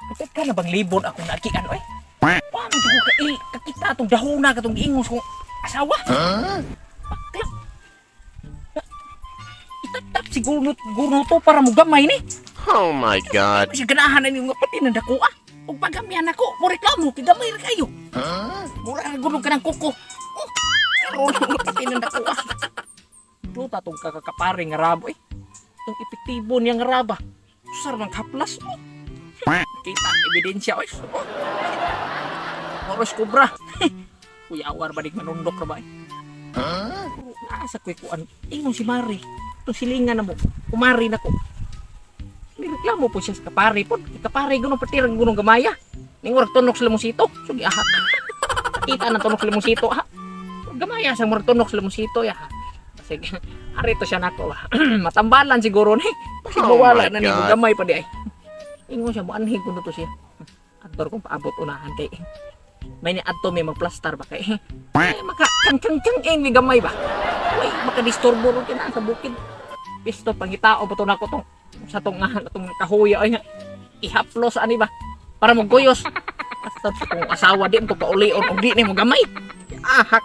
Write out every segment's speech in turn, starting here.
Kapit ka na bang libon akong naakian, oy? Paano ko kakita atong dahona katong giingon sa kong asawa? Bakla. Itatap siguro to para mo gamay ni. Oh my God. Kasi ganahan na nga pati ng dako ah. Ug pagamyan ako, mo reklamo kay gamay ra kayo. Mura ra gulong ka ng kuko. Oh, karon nga pati ng dako ah. Duta tong kakakapare nga rabo eh. Itong epektibo niya nga raba. Usar man kaplas oh. Kita ang ebidensya oy. Oh. Moros kubra. Kuya awar badig manundok ra ba eh. Naasa ko'y kuan. Ingon si Mari. Itong silingan na mo. Kumari na ko. Nireklamo po siya sa kapare po. Kapare gunong patirang gunong gamaya. Ning murag tunok sa limonsito. So giahak. Kita ng tunok sa limonsito ha. Gamaya sa murag tunok sa limonsito ya. Sige, ari to siya nako. Matambalan siguro ni. Kasi Oh mawala my na ni God. gamay pa di ay. Ingon siya moanhig kuno to siya. Adtor kong paabot unahan kay may ni adto may magplastar ba kay. Eh, maka kang kang kang eh, may gamay ba. Uy, makadisturbo ro kina sa bukid. Pisto pangitao pa to nako tong sa tong nga tong kahuya ay nga ihaplos ani ba para mo guyos. Basta sa kong asawa di mo paulion og di nimo gamay. Ahak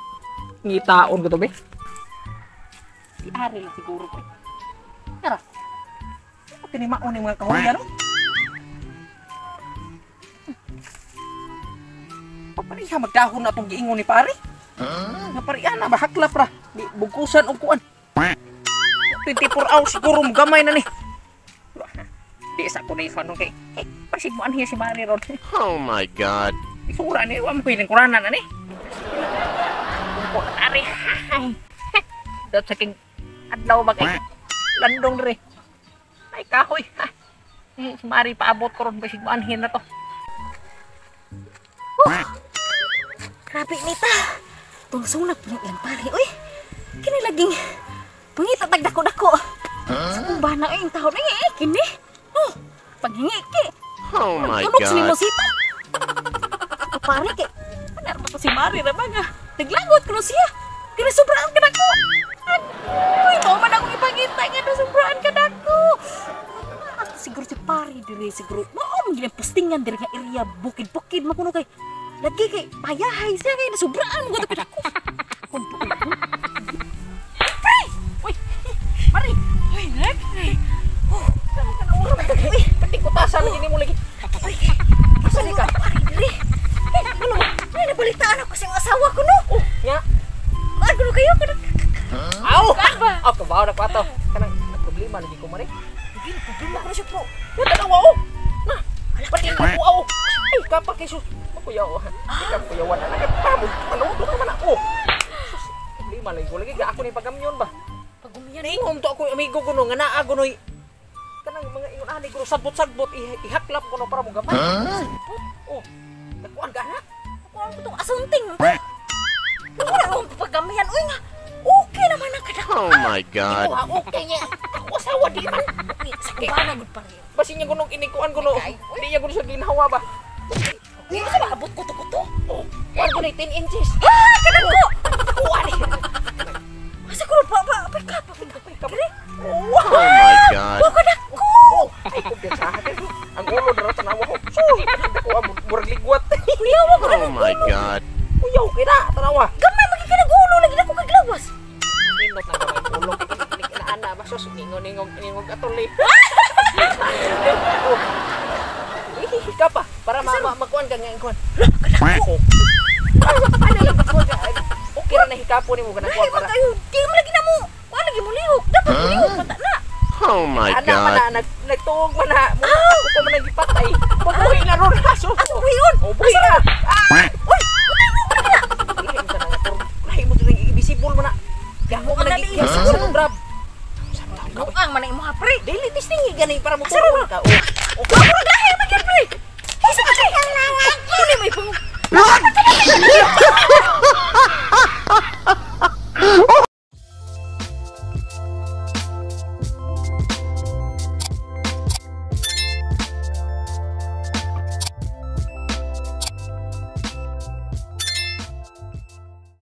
ngitaon ko to be. Si Ari lang siguro ko. Tara. Kini maon ni mga kahuya no? Papareha magdahon na atong giingon ni pare. Nga pareha na bahaklap ra. Di bugkusan og kuan. 24 hours siguro mo gamay na ni. Di sa ko na ifan kay. Eh, pasig mo anhi si Mari ron. Oh my God. Isura ni wa mo koy kuranan ani. Kung ari. Dot sa king adlaw ba kay landong dire. Ay kahoy. Eh, si Mari paabot ko ron basig mo anhin na to. Grabe nita. Tungsunag po ilang pare, uy. Kini laging pangita tag dako-dako. Sa kumbana ay ang taon ay eh, kini. Oh, panghingi ki. Oh my Tunog sa God. limosito. Pare kay ano ba to si Mari ra ba nga? Naglangot ko siya. Kini sobraan ka nako. Uy, mao man akong ipangita nga sobraan ka nako. Siguro si pare dire siguro. Mao man gyud ang postingan dire nga area bukid-bukid makuno kay lagi kay payahay siya kay nasubraan mo gud ako. Uy, Mari. Uy, nek. Oh, saan ka na ura ba? Uy, pati kutasan lagi nimo lagi. Uy, Asa di ka? pare dire. Eh, ano ba? Ay, nabalitaan ako sa asawa ko no. Oh, nya. Kuan kuno kayo kuno. Aw. Kuan ba? Aw, kabaw na ko ato. Kanang problema lagi ko Mari. Hindi problema ko na siya po. Ya tanawa oh. Na. Pati ko aw. Ay, kapak kay sus. Makuyaw. Ikaw kuyawan na nagpamod. Panuto ka man ako. Sus, problema lagi ko lagi ako ni pagamyon ba. Pagumiyan. Naingon to ako amigo ko no nga naa gunoy kanang mga ingon ani guno sagbot-sagbot ihaklap ko no para mo gamay. Oh. Nakuan ka na? Kuan ko tong asunting. Wala akong pagamihan. Uy nga. Okay naman ang kadako. Oh my God. Imo ha, okay niya. Ako asawa di man. Sa kubana gud pare. Basin niya gunong inikuan guno. Di niya guno sa ginhawa ba. Uy, sa maabot ko to kuto. Oh, kuan ko 10 inches. Ha, kadako. Kuan ni. Asa ko pa pa pa ka pa ka. Dire. Wow. Oh my God. Wa kadako. Oh, ay kumpiyansa. Ang ulo na tanawa ko. Suy, dako ang murag ligwat. Kuyaw ko Oh my God. Kuyaw kay na tanawa. Gamay magi kanagulo lagi dako kaglawas. Nindot na gamay ulo kay kinik na ba sus ningon ningong atol eh. Oh. Ka pa para makuan ka nga kuan. Kadako. Ano lang kuan ka. Okay ra na hikapo nimo kanang kuan Ay, para. kayo, di mo lagi na mo. Kuan lagi mo lihok. Dapat mo lihok mata na. Oh my Ana man God. na nagtuog man na. Mura ako pa man nagipatay. Pagbuhi na ron sus. Ako buhion. Oh, buhi na. Ah! Uy, utay mo lagi na. Lahi mo na nga lahi mo to nang invisible man na. Gamo man Ang lagi nali. sa grab. Buang man ang imo ha, pre. Daily testing gani para mo Asa ron? ka. Oh. Oh. Wa mo lahi man gyud, pre. Isa ka kay. Kunin mo ipang.